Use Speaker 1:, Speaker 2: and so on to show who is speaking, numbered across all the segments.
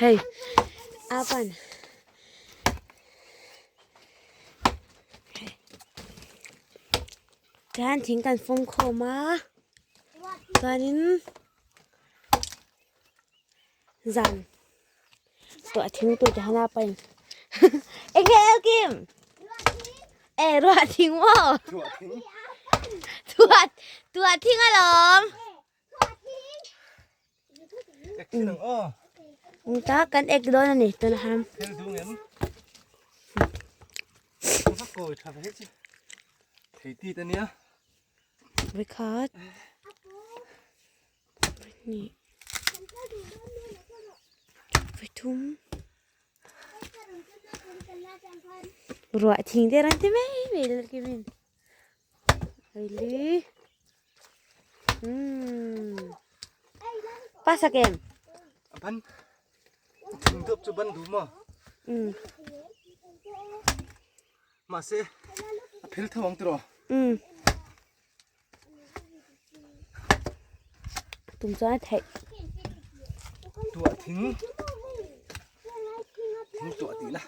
Speaker 1: Hei apan Chuan thing kan fawm khawm a chuanin zan tawh thing tur te han a pain eng nge Elkim e ruah thing maw tuah tuah thing alawm ta kan ek dawn a ni tunah hian vawikhat vawihnih vawithum ruah thing te rawn ti mai mai lalkimin. Really? Hmm. Pasak em?
Speaker 2: Ban. Thing dop chu ban du ma. Ma se a phel tho ang tiro.
Speaker 1: Tum chuan a theih.
Speaker 2: Tuah thing. Thing tuah ti la.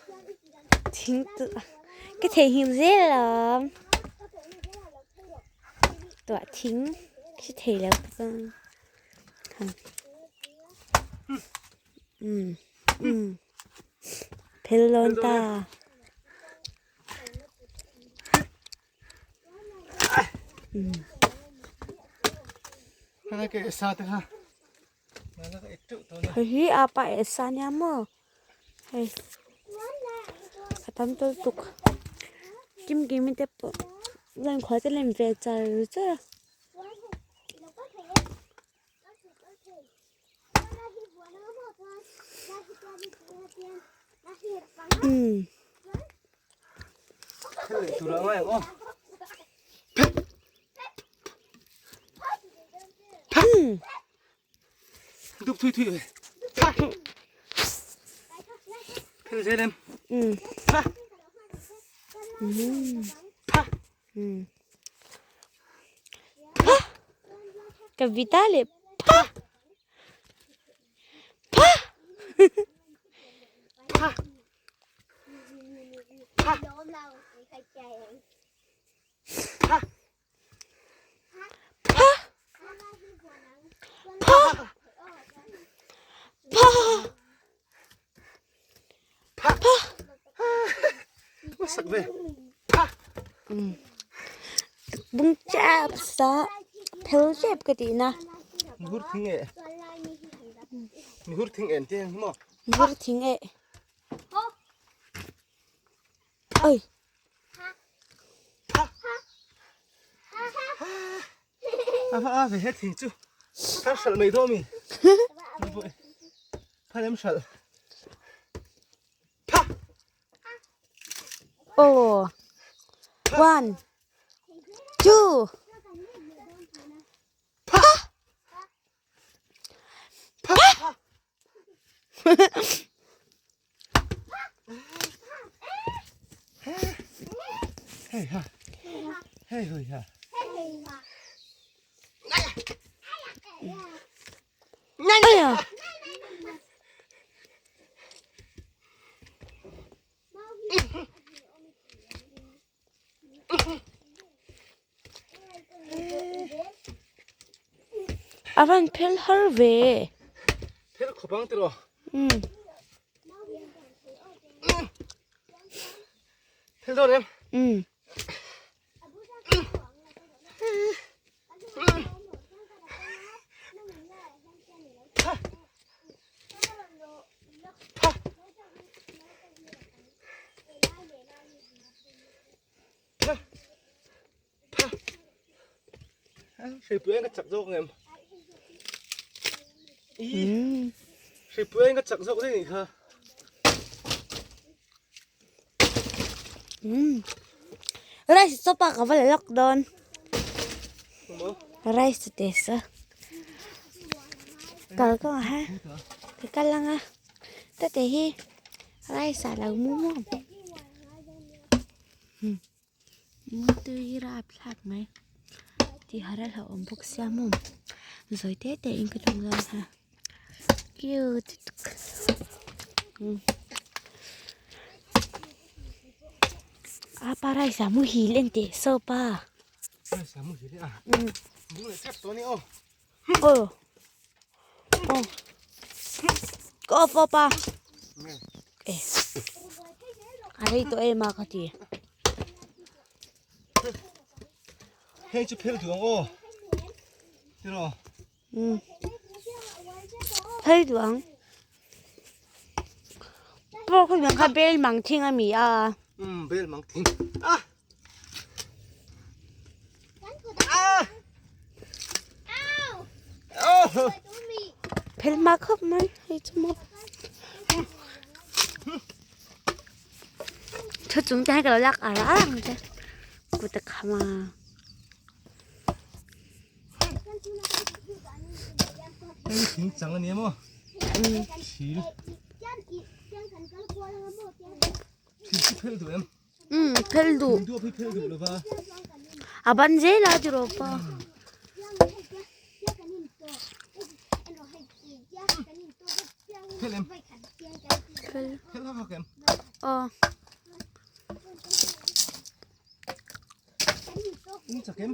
Speaker 1: Thing tuah. Ka thei him zel alawm. Tuah thing. Ka thei lo ka. Phel lawn ta. Hei hi a pa esa nia maw hei a tam tawlh tuk kim kim te pawh lan khual te lem ve char char a. Kavita leh pha pha pha pha pha pha pha bung chap sa phel chep ka ti na
Speaker 2: Ngur thing e Ngur thing en te mo
Speaker 1: ngur thing e oi
Speaker 2: A ve he thing chu kan hralh mai dawn mi phan em hralh pha
Speaker 1: oh one two
Speaker 2: pha pha Hei ha hei hui ha
Speaker 1: Aya. A van phel har ve.
Speaker 2: Phel khawp ang tiraw. Phel dawn em? Hreipui ka chak zawk ngem i hreipui ka chak zawk daih nih kha
Speaker 1: Rice chawpa ka va la lawk dawn rice te sa kal ka ha ka kal anga tate hi rice a lo mu maw Motor hi rap thlak mai tih har a hlauhawm bawk sia maw zawi te te in ka tum dawn a cute lutuk. A pa rice a muhil en teh saw pa.
Speaker 2: Rice a muhil a. Bung leh tep tawh a ni aw.
Speaker 1: Aw. Aw. Ka off aw pa. Eh. A rei tawh em a ka ti.
Speaker 2: Hei chu phel duh ang aw. Tiraw.
Speaker 1: Um. Phel duh ang. Pawh kha kha bel mang thing a mi a.
Speaker 2: Um bel mang thing. Ah. Ah. Oh.
Speaker 1: Phel ma khawp mai hei chu maw. Thu chung te hi ka lo lak ar ar ang che. Kut a kham a.
Speaker 2: Hei thing chang a ni maw? Thil. Thil chu phel duh em?
Speaker 1: Um phel duh.
Speaker 2: Thing duh phei phel duh lova.
Speaker 1: A ban zel a tiraw pa.
Speaker 2: Phel em?
Speaker 1: Phel.
Speaker 2: Phel hak hak em?
Speaker 1: Aw.
Speaker 2: In chak em?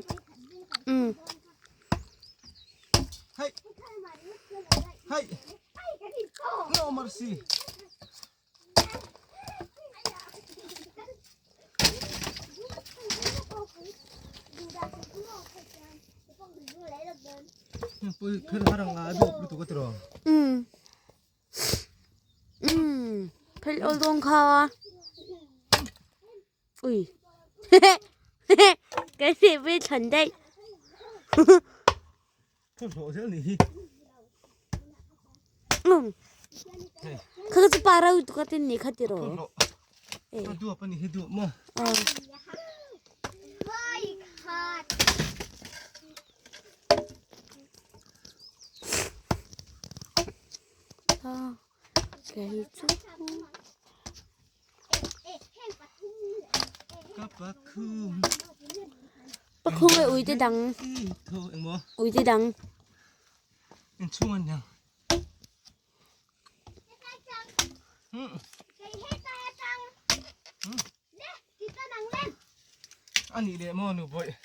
Speaker 1: Um.
Speaker 2: Hai. Hai. No mercy. Pui phel harang a dup lutuk a tiraw.
Speaker 1: Um. Um. Phel awl dawn kha. Ui. Cái gì vi thần đây.
Speaker 2: Phel hlawh zel ni hi.
Speaker 1: Um. Kha chu para u tu ka tin ni kha tiraw.
Speaker 2: Phel hlawh. A duap a ni hi duap maw.
Speaker 1: Aw. Kei chu.
Speaker 2: Ka pakhum.
Speaker 1: Pakhum e ui te dang.
Speaker 2: Tho engmaw.
Speaker 1: Ui te dang.
Speaker 2: Inchhung an niang. A nih leh maw nu bawih.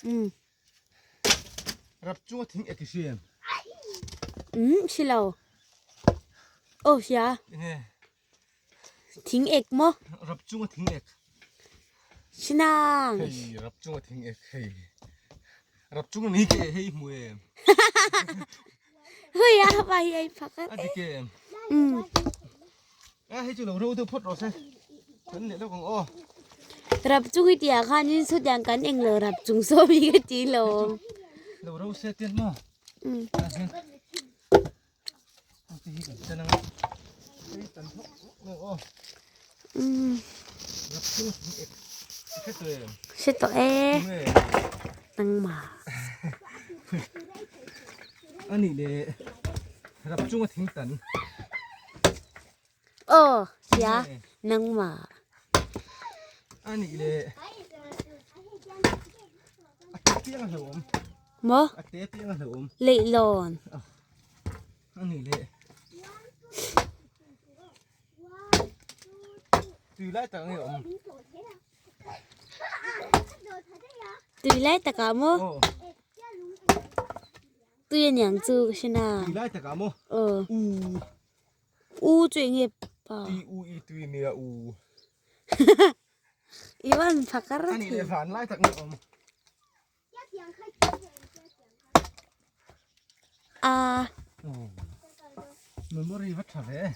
Speaker 2: Rap chunga thing ek i hriam.
Speaker 1: Um si lo. Aw sia.
Speaker 2: Enge.
Speaker 1: Thing ek maw?
Speaker 2: Rap chunga thing ek.
Speaker 1: Sinang.
Speaker 2: Hei rap chunga thing ek hei. Rap chunga ni ke hei hmu em.
Speaker 1: Hei a pa hi ai phak a.
Speaker 2: A dik em.
Speaker 1: Um.
Speaker 2: A hei chu lo ro deuh phawt rawh se. Kan leh lawk ang aw.
Speaker 1: Rap chung i tih ah khanin sawtiang kan eng lo rap chung sawm hi ka ti lo.
Speaker 2: Lo ro se tian maw?
Speaker 1: Um.
Speaker 2: Ah hian. Hei hi kan chen anga. Hei tan thawk lawk aw.
Speaker 1: Um.
Speaker 2: Rap chung thing ek. Hre tawh em?
Speaker 1: Hre tawh e.
Speaker 2: Tunge.
Speaker 1: Nangmah.
Speaker 2: Anih leh rap chunga thing tan.
Speaker 1: Aw sia nangmah.
Speaker 2: Anih leh a te piang a hlauhawm.
Speaker 1: Maw?
Speaker 2: A te piang a hlauhawm.
Speaker 1: Leihlawn.
Speaker 2: Anih leh tui lai tak nge awm.
Speaker 1: Tui lai takah maw?
Speaker 2: Aw.
Speaker 1: Tui aniang chu ka hre na.
Speaker 2: Tui lai takah maw?
Speaker 1: Aw.
Speaker 2: U.
Speaker 1: U chu enge pa?
Speaker 2: Tui u i tui nia u.
Speaker 1: I van phakar
Speaker 2: A nih leh van lai tak nge awm.
Speaker 1: A.
Speaker 2: Memory va tha ve.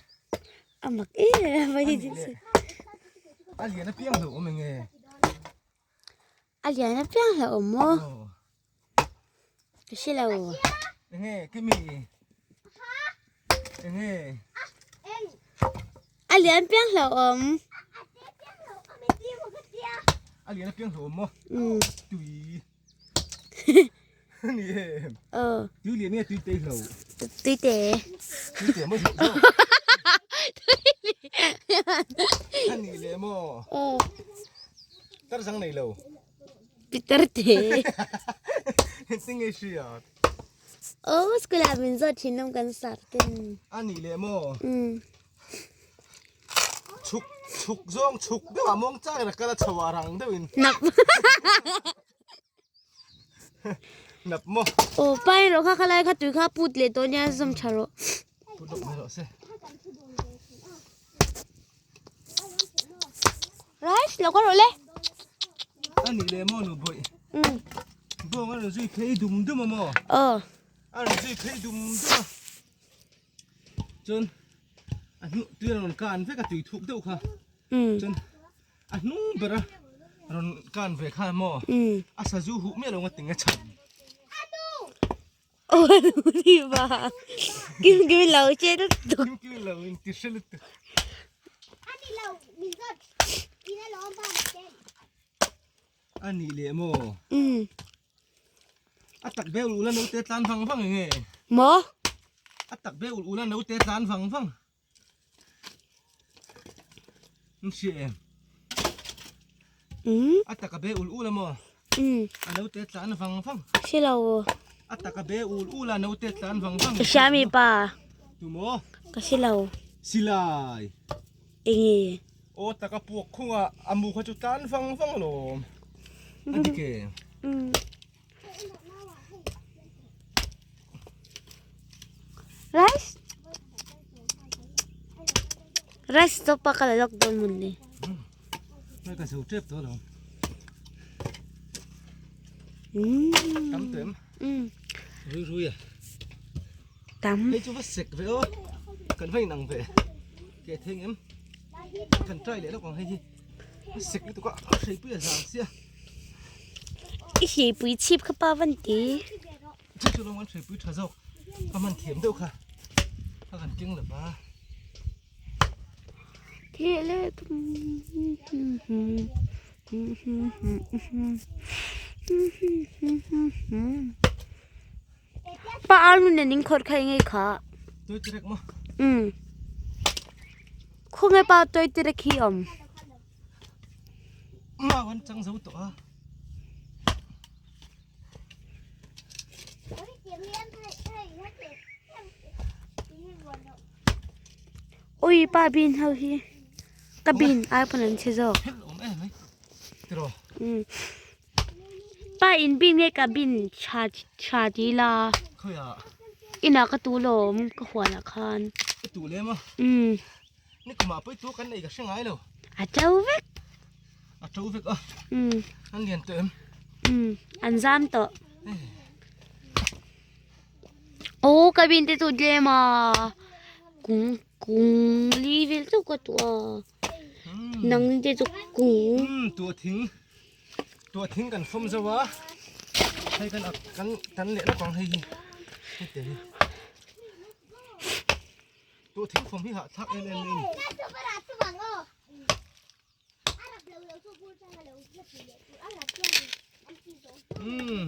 Speaker 1: A mak e vai hi.
Speaker 2: A lian apiang hlauh awm enge?
Speaker 1: A lian apiang hlauh awm maw? Ka hre lo.
Speaker 2: Enge kimi? Enge?
Speaker 1: A lian piang hlauh awm.
Speaker 2: A lian apiang hlauh awm maw? Tui. Ni em.
Speaker 1: Ờ.
Speaker 2: Tui lian nge tui te hlauh?
Speaker 1: Tui te.
Speaker 2: Tui te maw hlauh zawk? A nih leh maw?
Speaker 1: Ờ.
Speaker 2: Tar zang nei lo.
Speaker 1: Peter te.
Speaker 2: Engtin nge hriat?
Speaker 1: Aw school ah min zawt thin awm kan sar ten.
Speaker 2: A nih leh maw?
Speaker 1: Um.
Speaker 2: Chhuk zawng chhuk deuh ah mawng chang in a kal a chho ah rang deuh in.
Speaker 1: Nap.
Speaker 2: Nap maw.
Speaker 1: Aw pai rawh kha khalai kha tui kha put leh tawh nia zawm tha rawh.
Speaker 2: Put lawk mai rawh se.
Speaker 1: Rice lo ka rawh le.
Speaker 2: A nih leh maw nu bawih. Bawng a rawn zui phei dum dum a maw?
Speaker 1: Aw.
Speaker 2: A rawn zui phei dum dum a. Chuan a hnu tui a rawn kan vek a tui thuk deuh kha. Chuan a hnung ber a rawn kan ve kha maw? A sazu huh miah lo nga tinge chhan.
Speaker 1: Aw ni ba. Kim kim lo che lutuk.
Speaker 2: Kim kim lo in ti hre lutuk. A nih leh maw? A tak be ul ul a naute tlan vang vang eng nge?
Speaker 1: Maw?
Speaker 2: A tak be ul ul a naute tlan vang vang. An hria em? A tak a be ul ul a maw? A naute tlan vang vang.
Speaker 1: Hre lo.
Speaker 2: A tak a be ul ul a naute tlan vang vang.
Speaker 1: Ka hria mi pa.
Speaker 2: Tu maw?
Speaker 1: Ka hre lo.
Speaker 2: Silai.
Speaker 1: Eng nge?
Speaker 2: Aw tak a puak khung a, a mu kha chu tlan vang vang alawm. A dik e.
Speaker 1: Rice? Rice to pa ka la lak dawn mun ni.
Speaker 2: Hei ka zo tep tawh alawm. Tam tawh em? Rui rui a.
Speaker 1: Tam.
Speaker 2: Hei chu va sek ve aw. Kan va inang ve. Ke theng em. Kan try leh lawk ang hei hi. A sek lutuk a, a hreipui a zang sia.
Speaker 1: I hreipui chhip kha pa van ti.
Speaker 2: Chu chu lawng an hreipui tha zawk. A man thiam deuh kha. A kan keng lova.
Speaker 1: Pa ar nu nen in khawt kha engei kha.
Speaker 2: Toi tirek maw?
Speaker 1: Um. Khawnge pa toi tirek hi awm.
Speaker 2: Mau an chang zo tawh a.
Speaker 1: Ui pa bin ho hi. Ka bin ai pawn an chhe zawk.
Speaker 2: Awm em mai. Tiraw.
Speaker 1: Um. Pa in bin nge ka bin tha tha ti la.
Speaker 2: Khawiah.
Speaker 1: Inah ka tu lawm ka huanah khan.
Speaker 2: Ka tu lem a.
Speaker 1: Um.
Speaker 2: Ni kumah pawh i tu kan nei ka hre ngai lo.
Speaker 1: A to vek.
Speaker 2: A to vek a.
Speaker 1: Um.
Speaker 2: An lian tawh em?
Speaker 1: Um. An zam tawh. Aw ka bin te chu tlem a. Kung kung li vel chauh ka tu a. Nang te chu kung.
Speaker 2: Um tuah thing. Tuah thing kan fawm zo a. Hei kan kan tan leh lawk ang hei hi. Hei te hi. Tuah thing fawm hi hahthlak em em mai a ni. Umm.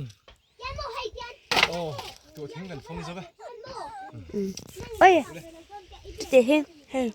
Speaker 2: Aw, tuah thing kan fawm zo va.
Speaker 1: Oi. Te hi. Hei.